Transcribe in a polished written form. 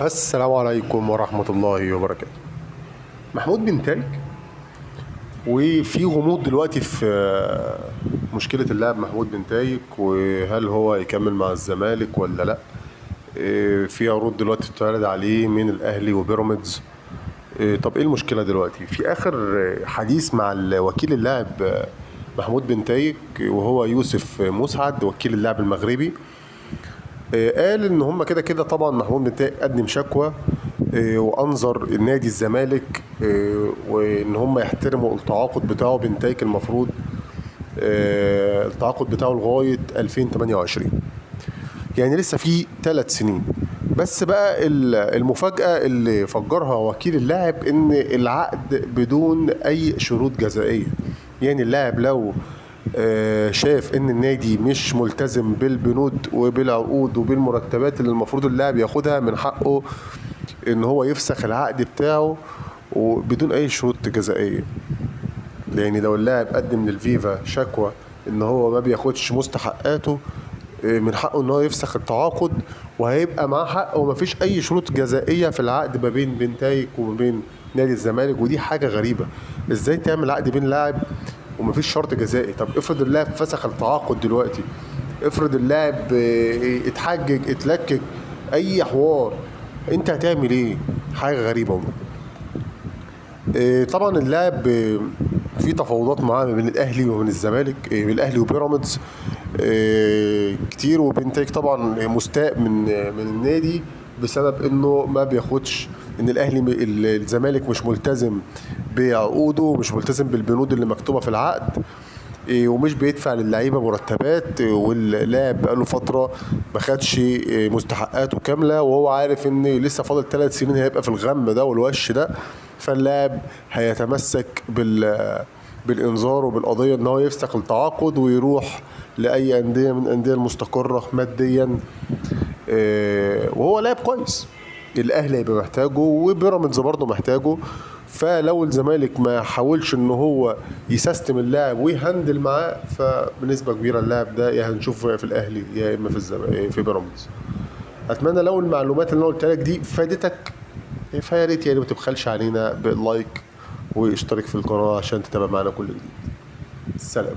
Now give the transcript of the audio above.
السلام عليكم ورحمة الله وبركاته. محمود بنتايك، وفي غموض دلوقتي في مشكلة اللاعب محمود بنتايك، وهل هو يكمل مع الزمالك ولا لا؟ في عروض دلوقتي بتتعرض عليه من الأهلي وبيراميدز. طب ايه المشكلة دلوقتي؟ في آخر حديث مع وكيل اللاعب محمود بنتايك، وهو يوسف مسعد وكيل اللاعب المغربي، قال ان هم كده كده طبعا محمود بنتايك قدم شكوى، وانظر النادي الزمالك، وان هم يحترموا التعاقد بتاعه. بنتايك المفروض التعاقد بتاعه لغاية 2028، يعني لسه في 3 سنين. بس بقى المفاجأة اللي فجرها وكيل اللاعب ان العقد بدون اي شروط جزائية. يعني اللاعب لو شاف ان النادي مش ملتزم بالبنود وبالعقود وبالمرتبات اللي المفروض اللاعب ياخدها، من حقه ان هو يفسخ العقد بتاعه وبدون اي شروط جزائية. يعني لو اللاعب قدم للفيفا شكوى ان هو ما بياخدش مستحقاته، من حقه ان هو يفسخ التعاقد وهيبقى معاه حق، ومفيش اي شروط جزائية في العقد ما بين بنتايك وما بين نادي الزمالك. ودي حاجة غريبة، ازاي تعمل عقد بين لاعب ومفيش شرط جزائي؟ طب افرض اللاعب فسخ التعاقد دلوقتي، افرض اللاعب اتحجج اتلكك اي حوار، انت هتعمل ايه؟ حاجة غريبة والله. طبعا اللاعب في تفاوضات معاه من الاهلي ومن الزمالك، من الاهلي وبيراميدز، كتير. وبنتايك طبعا مستاء من النادي بسبب انه ما بياخدش، ان الاهلي الزمالك مش ملتزم بعقوده ومش ملتزم بالبنود اللي مكتوبة في العقد، ومش بيدفع للعيبة مرتبات، واللاعب بقاله فترة ما خدش مستحقاته كاملة، وهو عارف ان لسه فاضل 3 سنين هيبقى في الغم ده والوش ده. فاللاعب هيتمسك بالانذار وبالقضيه ان هو يفسخ التعاقد ويروح لاي اندية من الاندية المستقره ماديا، وهو لاعب كويس، الاهلي هيبقى محتاجه وبيراميدز برضه محتاجه. فلو الزمالك ما حاولش ان هو يسيستم اللاعب ويهندل معاه، فبنسبه كبيرة اللاعب ده يا هنشوفه في الاهلي يا اما في بيراميدز. اتمنى لو المعلومات اللي انا قلتها لك دي فادتك، فيا ريت ما تبخلش علينا باللايك واشترك في القناة عشان تتابع معنا كل جديد. سلام.